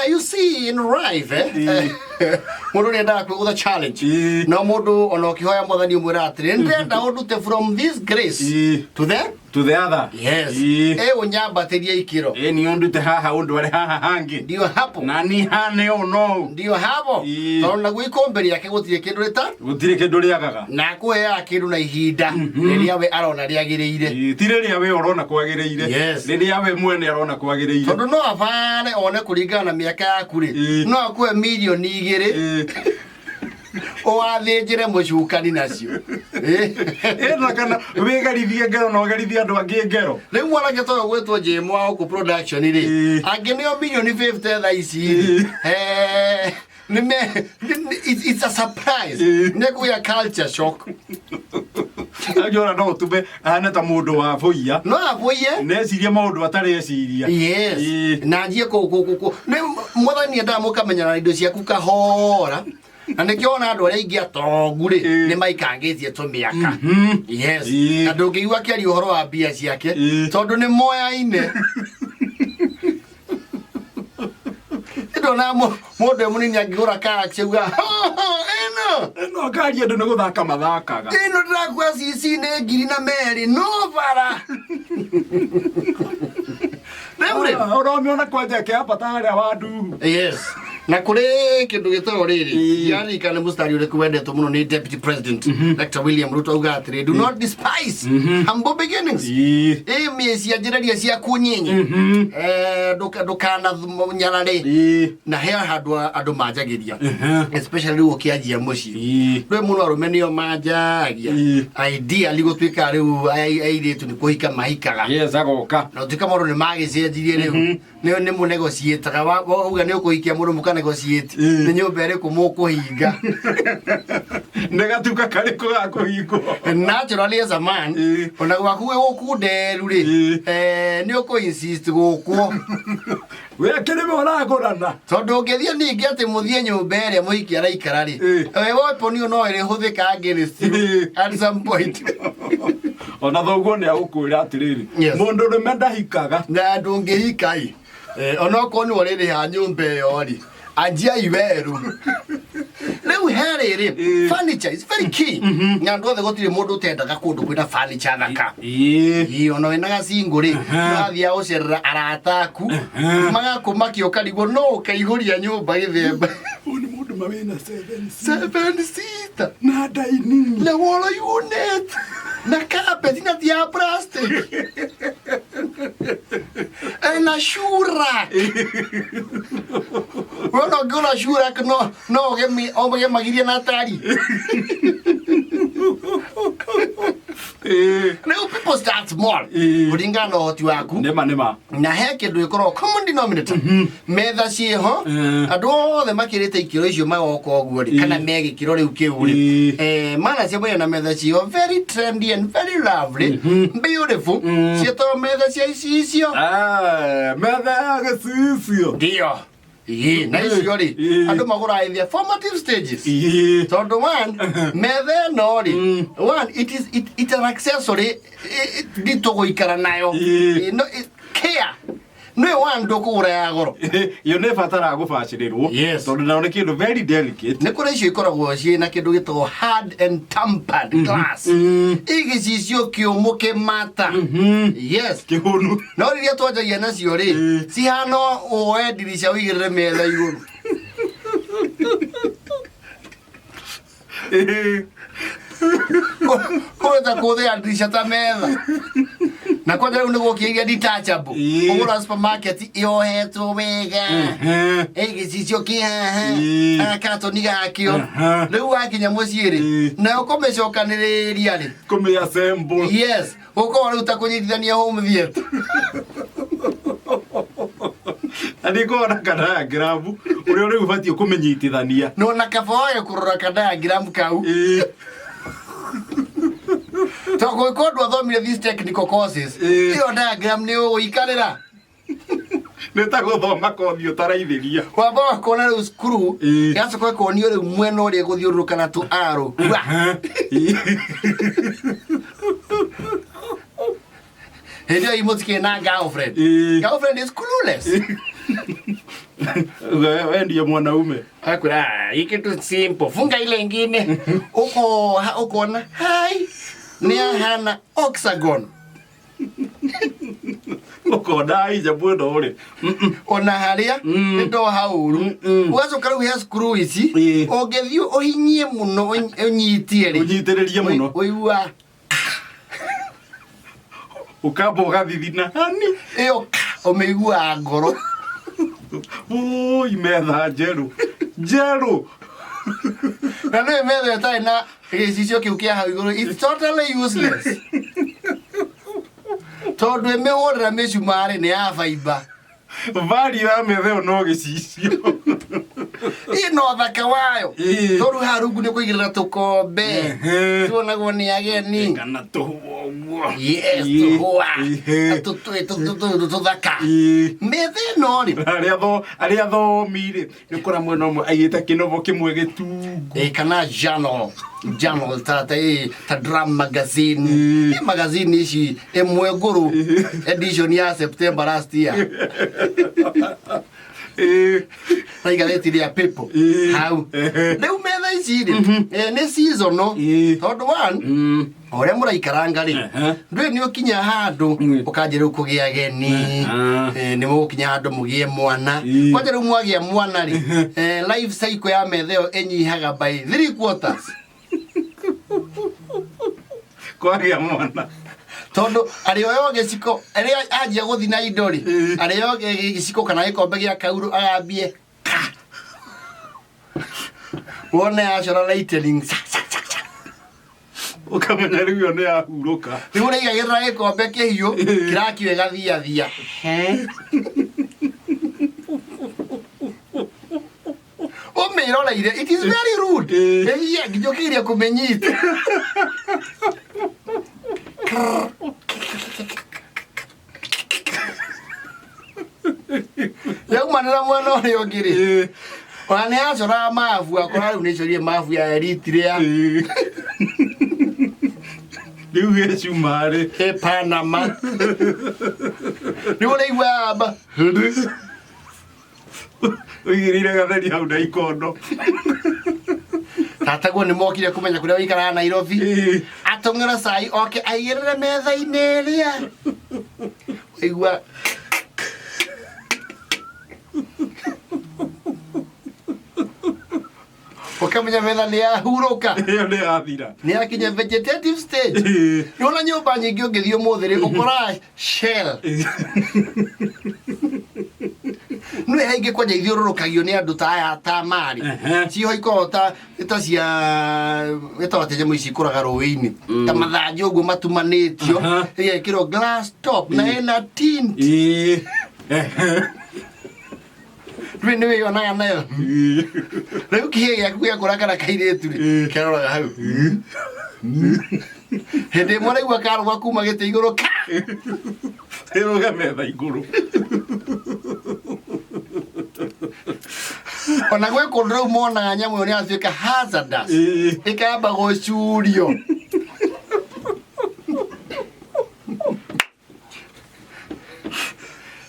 You see in life, mũndũ nĩ endaga kwĩgũtha challenge. No mũndũ ona ũkĩhoya mwathani ũmwĩra atĩrĩ, ndĩrenda ũndute from this grace to the to the other. Yes. Ĩ ũnyambatĩrie ikĩro. Ĩ ni ũndute haha ũndware haha hangĩ. Ndio hapo. Na ni hane ũũ no ũũ. Ndio hapo. Tondũ naguo ikũmbĩ rĩake gũtirĩ kĩndũ rĩta Gũtirĩ kĩndũ rĩagaga. Na akũheaga kĩndũ na ihinda rĩrĩa we arona rĩagĩrĩire. Ĩ, ti rĩrĩa we ũrona kwagĩrĩire. Yes. Rĩrĩa we mwene arona kwagĩrĩire. Tondũ no abare one kũringana na mĩaka yaku rĩ, no akũhe mirioni 2 ũwathĩnjĩre mũcukani nacio. Ĩ, na kana wĩgerithie ngero na ũgerithie andũ angĩ ngero. Rĩu mwanake toyũ gwĩtwo Jemo wa gũkũ production rĩ, angĩ nĩo mirioni 50 thaa ici rĩ, it's a surprise. Nĩ kũgĩa culture shock. Angiona no ũtume ahane ta mũndũ wa bũiya. No abũiye. Necirie maũndũ atarĩ eciria. Yes. Na njie kũ kũ kũ kũ nĩ mwathani endaga mũkamenyana na indo ciaku kahora, na nĩkĩo ona andũ arĩa aingĩ atongu rĩ, nĩ maikangĩtie tũmĩaka. Yes. Na ndũngĩigua akĩaria ũhoro wa mbia ciake, tondũ nĩ moyaine. Ndona mũndũ mũnini angĩgũra karaci auga ĩno Ĩno ngari andũ nĩ gũthaka mathakaga. Ĩno ndĩrakua cici nĩ ngiri na merĩ no bara rĩu rĩ. Ah, ũramĩona kwanja ĩkĩambata harĩa wa nduru. Yes, na kũrĩ kĩndũ gĩtagwo rĩrĩ, ndiaririkana nĩ mũstari ũrĩkũ wendetwo mũno nĩ Deputy President Dr. William Ruto, auga atĩrĩ, "Do not despise humble beginnings." Ĩ mĩcianjĩrĩria ciaku nyinyi. Ndũkananyarare. Na he handũ andũ manjagĩria, especially rĩu ũkĩanjia mũciĩ. Rĩu mũno arũme nĩo manjagia. Ideally gũtuĩka rĩu airĩtu nĩ kũhika mahikaga. Yes, agoka. Na ũtuĩka maũndũ nĩ magĩcenjirie, rĩu nĩ mũnegotiĩtaga. Wauga nĩ ũkũhikia mũndũ, mũkanegotiate nĩ nyũmba ĩrĩkũ mũkũhinga. Nĩ gatuka karĩkũ ga kũhingwo? Naturally, as a man, ona gwaku gwĩ gũkunderu rĩ, nĩ ũkũ insist gũkwo. We akĩrĩ we ũragũrana. Tondũ ũngĩthiĩ ningĩ atĩ mũthiĩ nyũmba ĩrĩa mũhiki araikara rĩ, weapon ĩyo no ĩrĩhũthĩka against you at some point. Ona thoguo nĩ agũkwĩra atĩrĩrĩ, mũndũ ũrũme ndahikaga. Na ndũngĩhika ĩ. Onokorwo nĩwe ũrĩrĩha nyũmba ĩyo rĩ, anjiai werũ. Rĩu he rĩrĩ, furniture is very key, na andũ othe gũtirĩ mũndũ ũtendaga kũndũ kwĩna furniture thaka. Ĩ, ona wĩna gacingũ rĩ, ũrathiaga gũcerera arata aku magakũmakia, ũkarigwo no ũkaihũria nyũmba gĩthemba. Ũyũ nĩ mũndũ ma wĩna seven seven seater na dining na wall unit na carpet na ti ya plastic na shoe rack. Wona ũngĩgũra shoe rack no ũgemagirie na tari. Rĩu people start small kũringana na ũhoti waku. Nĩma nĩma. Na he kĩndũ gĩkoragwo common denominator, metha ciĩho, andũ othe makĩrĩte ikĩro icio magoka ũguo rĩ, kana me gĩkĩro rĩu kĩu rĩ, mana cia na metha ciĩho very trendy and very lovely, beautiful, ciĩtagwo metha cia icicio. Ah, metha ya gĩcicio. Ndio. Ĩĩ, na icio rĩ, andũ magũraga in their formative stages, tondũ one, metha ĩno rĩ, one, it's an accessory nditũ gũikara nayo. Ĩ, no, care nĩ one ndũkũgũra ya goro. Iyo nĩ ĩbataraga gũbacĩrĩrwo. Yes. Tondũ nayo nĩ kĩndũ very delicate. Nĩ kũrĩ icio ikoragwo ciĩ na kĩndũ gĩtagwo hard and tempered glass, igĩcicio kĩũmũ kĩmata. Yes. Kĩhũnu. No rĩrĩa twanjagia nacio rĩ, cihana woe ndirica ũigĩrĩre metha igũrũ. Kũrĩ ta kũthĩa ndirica ta metha, na kwanja rĩu nĩ gũkia iria detachable. Ũgũra supermarket yohetwo wega, ĩgĩcicio kĩ haha, katoni gakĩo. Rĩu wakinya mũciĩ rĩ, nayo kũmĩcokanĩrĩria rĩ, Kũmĩ assemble. Yes, gũkorwo rĩu ta kũnyitithania home theater. Na nĩ ngoragwo na kadiagram ũrĩa rĩu ũbatiĩ kũmĩnyitithania. No na kaba wage kũrora kadiagram kau, tondũ gũgĩkorwo andũ athomire these technical courses, ĩyo diagram nĩ ũgũikarĩra. Nĩ ta gũthoma kothi ũtaraithĩria. Wamba wakona rĩu cukuru, yacoka ĩkonio rĩu mwena ũrĩa ĩgũthiũrũrũka na tũ arrow. Wa. Hĩndĩ ĩyo imũtikĩrĩ na girlfriend. Girlfriend is clueless. We ndiye mwanaume. Akwĩra, "Ah, hii kitu simple, funga ile ingine." Ũkoha ũkona hai nĩ ahana oxagon. Ũkona ija mwena ũrĩ. Ona harĩa nĩ ndoha ũru. Ũgacoka rĩu he screw ici ũngĩthiĩ ũhinyie mũno, ũnyitie rĩ, Ũnyitĩrĩrie mũno. Ũigua Ũkamba ũgathithina hani. Ĩyo ũmĩiguaga ngoro. Ui, metha njerũ. Njerũ. Na nĩ metha ĩtarĩ na gĩcicio kĩu kĩa hau igũrũ, it's totally useless, tondũ ĩmĩhũrĩra mĩcumarĩ nĩ ya baimba. Value ya metha ĩyo no gĩcicio. Ĩna ũthaka wayo. Tondũ haha rungu nĩ kũigĩrĩra tũkombe tuonagwo nĩ ageni. Kana tũhũa ũguo. Yes, tũhũa tũthaka. Metha ĩno rĩ, Arĩa thomi rĩ, nĩ ũkora mwena ũmwe aigĩte kĩnobo kĩmwe gĩtungu. Eh, kana journal ta drum magazine. Magazine ici ĩmwe ngũrũ, edition ya September last year, na igathĩti rĩa People hau. Rĩu metha ici rĩ, nĩ seasonal, tondũ one, o ũrĩa mũraikaranga rĩ, ndũĩ nĩ ũkinya handũ ũkanjia rĩu kũgĩa ageni. Nĩ mũgũkinya handũ mũgĩe mwana. Kwanja rĩu mwagĩa mwana rĩ, life cycle ya metha ĩyo ĩnyihaga by three quarters. Kwagĩa mwana. Tondũ arĩoyo gĩciko, arĩa anjia gũthi na indo rĩ, arĩo gĩciko kana gĩkombe gĩa kaurũ, agambie ka wone yacora lightning sa, sa, sa, sa. Ũkamenya rĩu ĩyo nĩ yahurũka. Rĩu ũrĩigagĩrĩra gĩkombe kĩhiũ kĩrakio ĩgathiathia. Ũmĩroreire, it is very rude. Ĩthiĩ nginya ũkĩgeria kũmĩnyita. Yaumanĩra mwena ũrĩa ũngĩ rĩ, ona nĩ yacoraga mabu, akora rĩu nĩ ĩcorire mabu ya Eritrea. Rĩu gĩcuma rĩ. Ĩ Panama. Rĩu ũraigua yamba Ũigĩrĩire gatheri hau na ikondo. Tataguo nĩ mokire kũmenya kũrĩa ũikaraga Nairobi. Atũng'ĩra cai oke aigĩrĩre metha-inĩ ĩrĩa ũigua ũkamenya metha nĩ yahurũka. Ĩyo nĩ yathira. Nĩ yakinya vegetative stage. Nĩwona nyũmba nyingĩ ũngĩthiĩ ũmũthĩ rĩ, ũkoraga shell. Nĩ haingĩ kwanja ithiũrũrũkagio nĩ andũ ta aya ta marĩ ciho ikoragwo ta cia ĩtagwo atĩ nyamũ ici ikũraga rũĩ-inĩ ta mathanjĩ ũguo matumanĩtio, ĩgekĩrwo glass top na ĩna tint. Rĩu nĩ wĩyonaga nayo. Rĩu kĩhĩ gĩaku gĩakũra kana kairĩtu rĩ, keroraga hau, hĩndĩ ĩmwe raigua karũga kuma gĩtĩ igũrũ ka. Ĩrũge metha igũrũ. Ona gwĩ kũndũ rĩu monaga nyamũ ĩyo nĩ yatuĩka hazardous, ĩkamba gũcurio.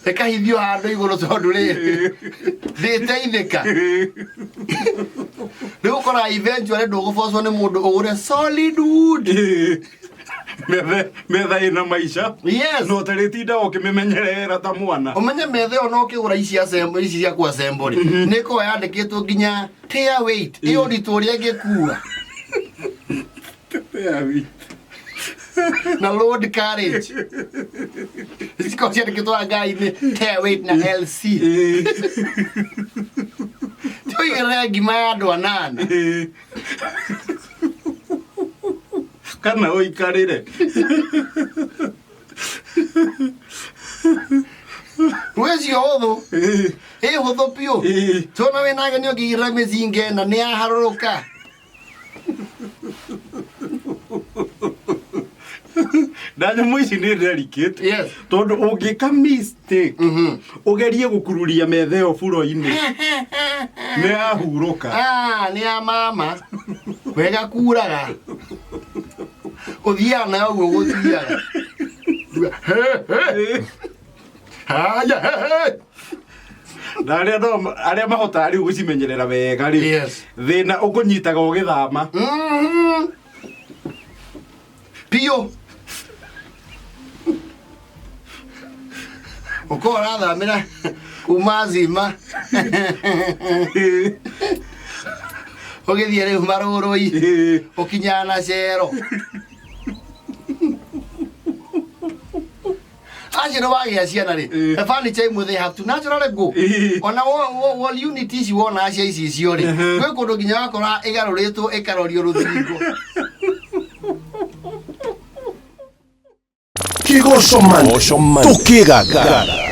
Ĩkahithio handũ igũrũ, tondũ rĩrĩ ndĩteithĩka. Rĩu ũkoraga eventually ndũgũbocwo nĩ mũndũ ũgũre solid wood. Metha ĩna maica. Yes. No tarĩtinda ũkĩmĩmenyerera ta mwana. Ũmenye metha ĩyo no ũkĩgũra ici assemble, ici cia kũ assemble rĩ, nĩ ĩkoragwo yandĩkĩtwo nginya tear weight, ĩ ũritũ ũrĩa ĩngĩkua na load carriage. Cikoragwo ciandĩkĩtwo ngai-inĩ tear weight na LC. Tũigĩrĩre ngima ya andũ anana. Kana ũikarĩre. Rwĩcio hũthũ, ĩ hũthũ biũ. Tuona wĩna ageni, ũngĩigĩrĩra mĩcinga ĩna nĩ yaharũrũka. Na nyamũ ici nĩ delicate, tondũ ũngĩka mistake ũgerie gũkururia metha ĩyo buro-inĩ, nĩ yahurũka. Ah, nĩ ya mama wega kuraga, ũthiaga nayo ũguo gũthiaga. He, he. Haya, he, he. Na arĩa no arĩa mahotaga rĩu gũcimenyerera wega rĩ, thĩna ũkũnyitaga ũgĩthama. Biũ ũkorwo ũrathamĩra kuma zima ũgĩthiĩ rĩu marũrũi ũkinyaga na cero acio nĩ wagĩa ciana rĩ. The furniture imwe they have to naturally go. Ona wall unit ici wona cia icicio rĩ, gwĩ kũndũ nginya wakora ĩgarũrĩtwo ĩkarorio rũthingo. Kĩgoco Monday. Tũkĩgagara.